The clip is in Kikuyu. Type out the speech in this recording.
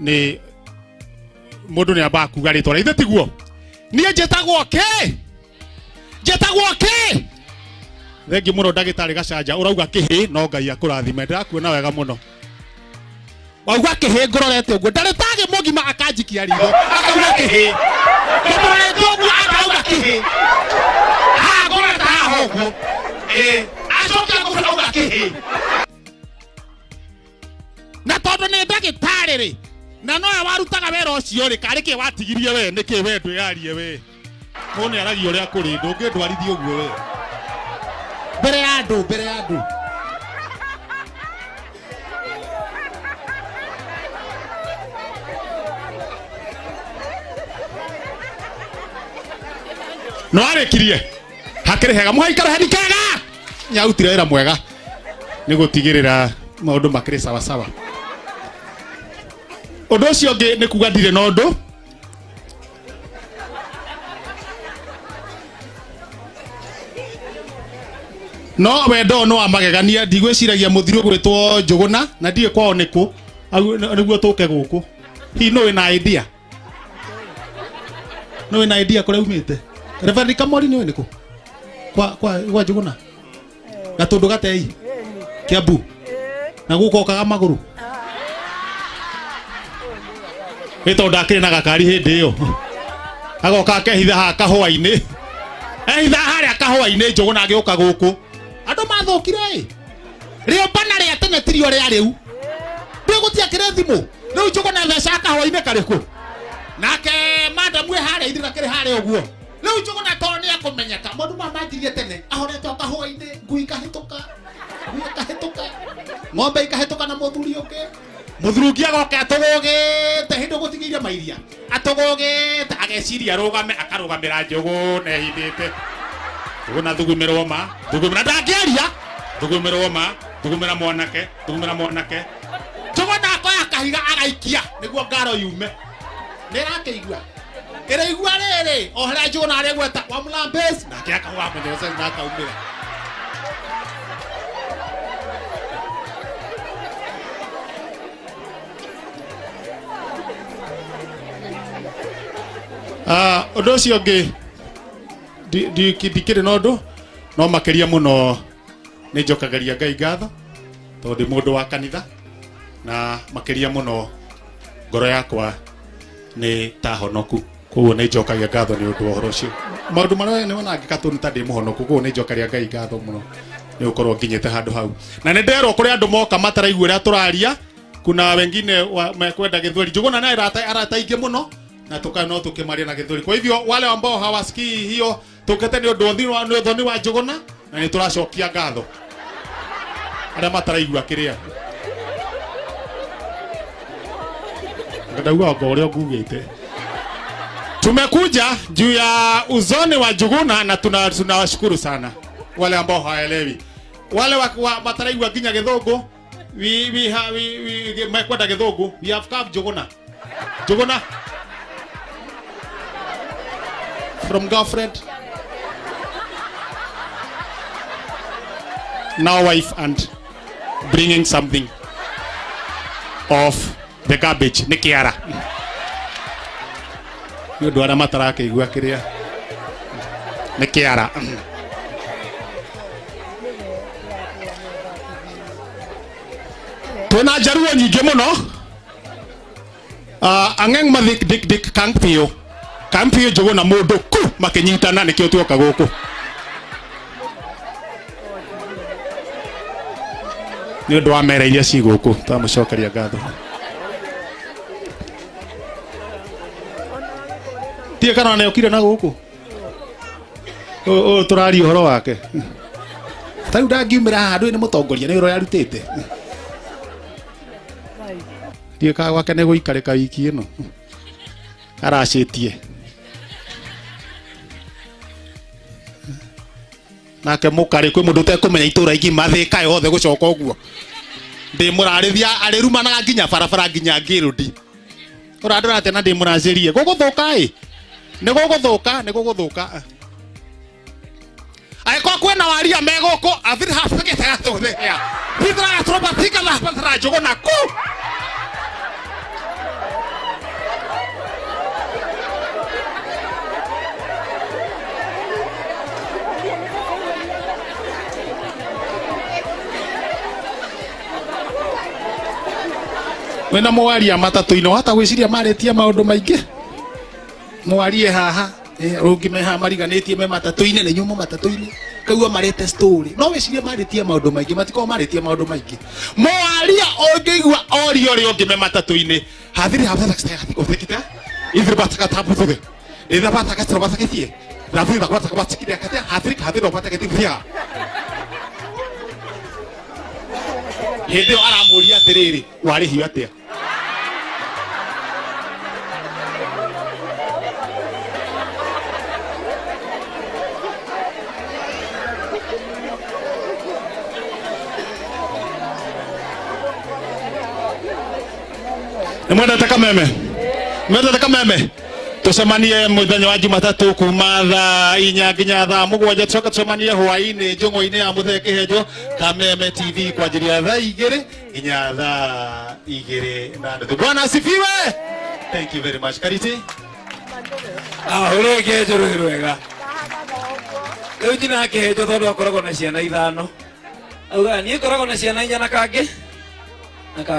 Nĩ mũndũ nĩ ambaga kuga rĩtwa rĩa ithe, tiguo? Niĩ njĩtagwo kĩ? Njĩtagwo kĩ? Thengi mũno ndagĩtarĩ Gacanja, ũrauga kĩhĩ, no Ngai akũrathime, ndĩrakuona wega mũno. Wauga kĩhĩ, ngũrorete ũguo, ndarĩtagĩ mũgima akanjikia ritho akauga kĩhĩ, ngũmũrorete ũguo akauga kĩhĩ, haha ngũrorete haha ũguo, ĩĩ, acoke ngũrora auga kĩhĩ. Na tondũ nĩ ndagĩtarĩ rĩ, na nowe warutaga wĩra ũcio rĩ, karĩ kĩ watigirie we? Nĩkĩ we ndwĩyarie we? Mũndũ nĩ aragia ũrĩa kũrĩ, ndũngĩndwarithia ũguo we mbere ya andũ, mbere ya andũ. No arĩkirie hakĩrĩ hega, mũhaikara heni kega, nĩarutire wĩra mwega nĩ gũtigĩrĩra maũndũ makĩrĩ sawasawa. Ũndũ ũcio ũngĩ nĩ kuga ndirĩ na ũndũ. No wendo ũyũ nĩ wa magegania, ndigwĩciragia mũthiri ũgwĩtwo Njũgũna na ndiũĩ kwao nĩkũ nĩguo tũke gũkũ. Hihi nũ wĩna idea? Nũ wĩna idea kũrĩa umĩte? Reverend Kamori, nĩ ũĩ nĩkũ kwa Njũgũna? Gatũndũ gatei Kiambu na gũkũ okaga magũrũ ĩ tondũ ndakĩrĩ na gakari hĩndĩ ĩyo, agoka akehitha haha kahũa-inĩ, ehitha harĩa kahũa-inĩ. Njũgũna agĩũka gũkũ, andũ mathũkire ĩ, rĩũmbana rĩa tene tirio rĩa rĩu, rĩu gũtiakĩrĩ thimũ. Rĩu Njũgũna thecaga kahũa-inĩ karĩkũ? Nake madamu ĩ harĩa ithira kĩrĩ harĩa ũguo. Rĩu Njũgũna tondũ nĩ akũmenyeka, maũndũ maya manjirie tene, ahorete o kahũa-inĩ, ngui ikahĩtũka, ngui ikahĩtũka, ng'ombe ikahĩtũka, na mũthuri ũngĩ, mũthuri ũngĩ agoka atũgũgĩte hĩndĩ gũtigĩire mairia, atũgũgĩte ageciria arũgame, akarũgamĩra Njũgũna ehithĩte. Njũgũna thugumĩrwo ma thugumĩra, ndangĩaria, thugumĩrwo ma thugumĩra, mwanake thugumĩra, mwanake. Njũgũna akoya kahiga agaikia nĩguo ngaro yume, nĩ ĩrakĩigua ĩraigua rĩrĩ o harĩa Njũgũna arĩgweta wa Mlambezi, nake akauga mũnyose na akaumĩra. Ah, ũndũ ũcio ũngĩ ndikĩrĩ na ũndũ, no makĩria mũno nĩ njokagĩria Ngai ngatho tondũ ndĩ mũndũ wa kanitha, na makĩria mũno ngoro yakwa nĩ ta honoku, koguo nĩ njokagia ngatho nĩ ũndũ wa ũhoro ũcio. Maũndũ marĩa nĩ wona ngĩka tũ nĩ ta ndĩ mũhonoku, koguo nĩ njokagia Ngai ngatho mũno nĩ gũkorwo nginyĩte handũ hau. Na nĩ nderwo kũrĩ andũ moka mataraigua ũrĩa tũraria, kuna wengine mekwenda gĩthweri. Njũgũna nĩ arata aingĩ mũno na tuka no tukimaria na gĩthweri, kwa hivyo wale ambao hawasikii hiyo, tũkĩte nĩ ũndũ nĩ ũthoni wa Njũgũna na nĩ tũracokia ngatho arĩa mataraigua kĩrĩa ndauga anga ũrĩa ngugĩte. Tumekuja juu ya uzoni wa Njuguna na tunawashukuru sana wale ambao hawaelewi, wale wa mataraigua nginya gĩthũngũ, we, ha, we, mekwenda gĩthũngũ. We have come Njuguna, Njuguna from girlfriend, now wife, and bringing something of the garbage nĩ kĩara nĩ ũndũ arĩa matarakĩigua kĩrĩa nĩ kĩara. Twĩna njaruo nyingĩ mũno. Ang'eng mathik dik dik kang piyo kang piyo Njũgũna mũndũ ku makĩnyitana nĩkĩo tuoka gũkũ nĩ ũndũ wa mera iria ci gũkũ, twamũcokeria ngatho. Tie kana nĩ okire na gũkũ ũyũ tũraria ũhoro wake, ta rĩu ndangiumĩra haha ndũĩ nĩ mũtongoria nĩ ũrĩa arutĩte. Ndiũĩ kana gwake nĩ gũikarĩka wiki ĩno aracĩtie nake mũkarĩ kwĩ mũndũ ũtekũmenya itũra igima thĩka yothe gũcoka ũguo ndĩ mũrarĩthia arĩrumanaga nginya barabara nginya ngĩrũndi ũrandora atĩa na ndĩ mũracĩrie gũgũthũka ĩ nĩ gũgũthũka nĩ gũgũthũka angĩkorwo kwĩna waria me gũkũ athiri hafagĩtegatũthĩa thithiragatũrũbathikathara Njũgũna ku. Wĩna mwaria matatũ-inĩ wahota gwĩciria marĩtie maũndũ maingĩ. Mwarie haha rũngĩ me haha mariganĩtie me matatũ-inĩ na inyuĩ matatũ-inĩ kaigua marĩte story no wĩcirie marĩtie maũndũ maingĩ matikorwo marĩtie maũndũ maingĩ. Mwaria ũngĩigua oria ũrĩa ũngĩ me matatũ-inĩ hathiri hathiri ithiri ĩtha batakatira batakatie rathiri batakatira katia hathiri hathiri batakatia hĩndĩ ĩyo aramũria atĩrĩrĩ warĩhio atĩa? Nĩmwendete kameme? Mwendete kameme? Tucemanie muthenya wa Jumatatu kuma thaa 4 nginya thaa 7, tucoke tucemanie hwainĩ njũng'wa-inĩ ya Mũthee Kĩhenjo Kameme TV kwanjĩrĩria thaa 2 nginya thaa 2:30. Bwana asifiwe. Thank you very much. Kariti. Ahũrĩ kĩhenjo rwĩ rwega. Rĩu njina kĩhenjo tondũ akoragwo na ciana 5. Augaga niĩ ngoragwo na ciana 4 na kangĩ.